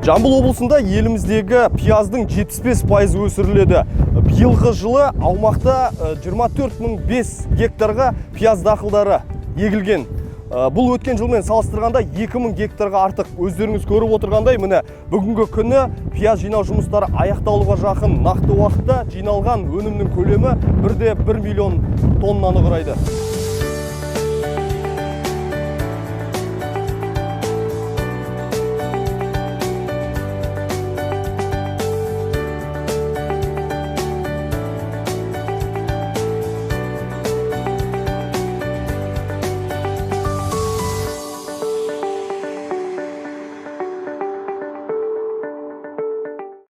Жамбыл облысында еліміздегі пияздың 75% өсіріледі. Биылғы жылы аумақта 24 005 гектарға пияз дақылдары егілген. Бұл өткен жылмен салыстырғанда 2000 гектарға артық. Өздеріңіз көріп отырғандай, міне, бүгінгі күні пияз жинау жұмыстары аяқталуға жақын. Нақты уақытта жиналған өнімнің көлемі 1,1 миллион тоннаны құрайды.